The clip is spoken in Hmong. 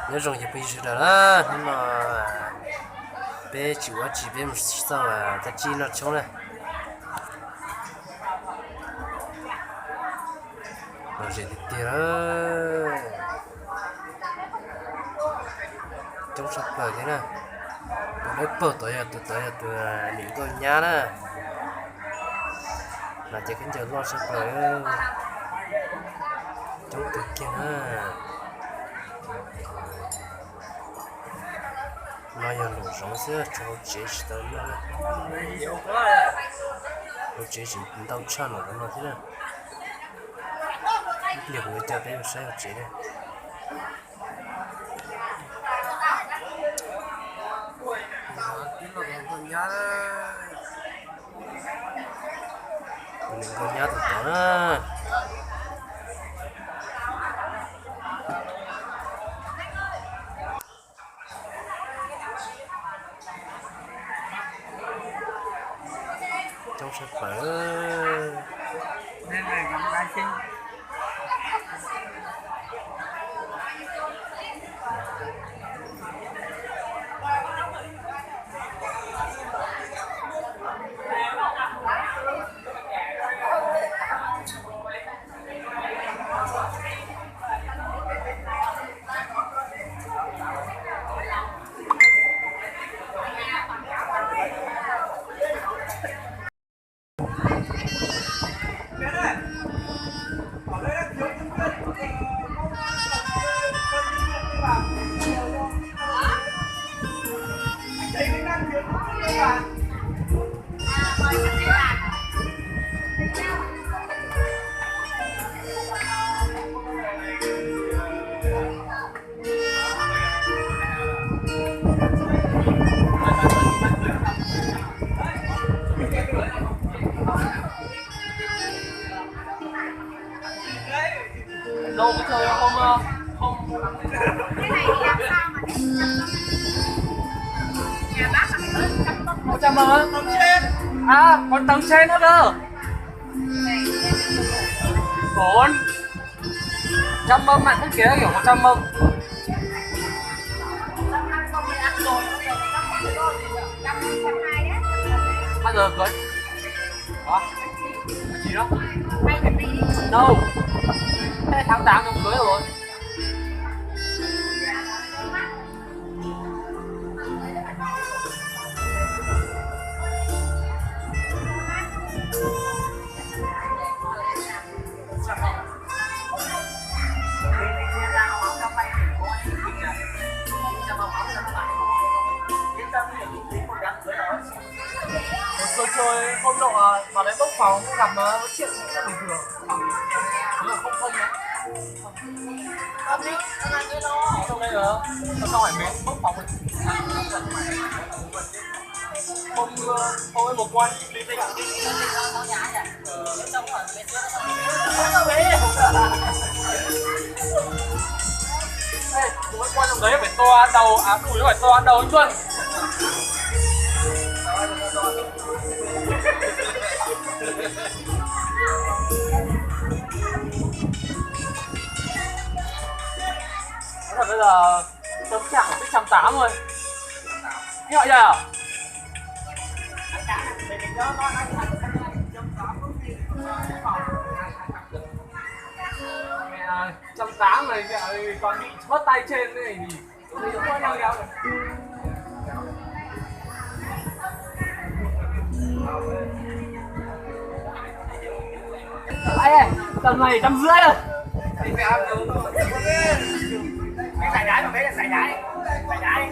Nyob zoo cov phooj ywg sawv daws na, hnub no peb tsis ua tsi, peb mus xauj txiv tsib noj tshoob na. Lom zem tiag tiag. Coob tshaj plaws thiab na. Tus dawb paug tod yog tus, tod yog tus niam nkauj nyab na. Mas ces khaub ncaws loj tshaj plaws. Coob tiag tiag na. No yog lub zoov xwb, tsuas hauv tsev tsis tau noj na. Hauv tsev tseem ntau tshaj lub zoov no thiab na. Ib pliag kuv yuav coj peb mus saib hauv tsev na. Tus niam nkauj nyab tus tod na. Coob tshaj plaws. Lâu cái trời không, không. Ủa, chào mừng á. À, còn tầng trên nữa cơ. Bốn. Chào mừng bạn khách ghế ở kiểu một trăm mừng. Bao giờ cưới? Hả? Tháng chín đó. Đâu? Thế tháng tám nó cưới rồi. Tôi chơi hôm nọ à, vào đấy bốc phòng cũng gặp nó nói chuyện rất bình thường. Nó là không thân lắm. Trong đây là sao phải mến bốc phòng. Không, ờ, không với một quan. Ê, tụi quan trong đấy phải to đầu, à, tụi nó phải to đầu anh Tuân. Nói thật bây giờ tâm trạng của Bích trăm tám thôi. Như vậy à? Trăm tám này, còn bị mất tay trên này thì. Ê, tầm này trăm rưỡi rồi. Cái giải đáy mà bé là giải đáy. Giải đáy.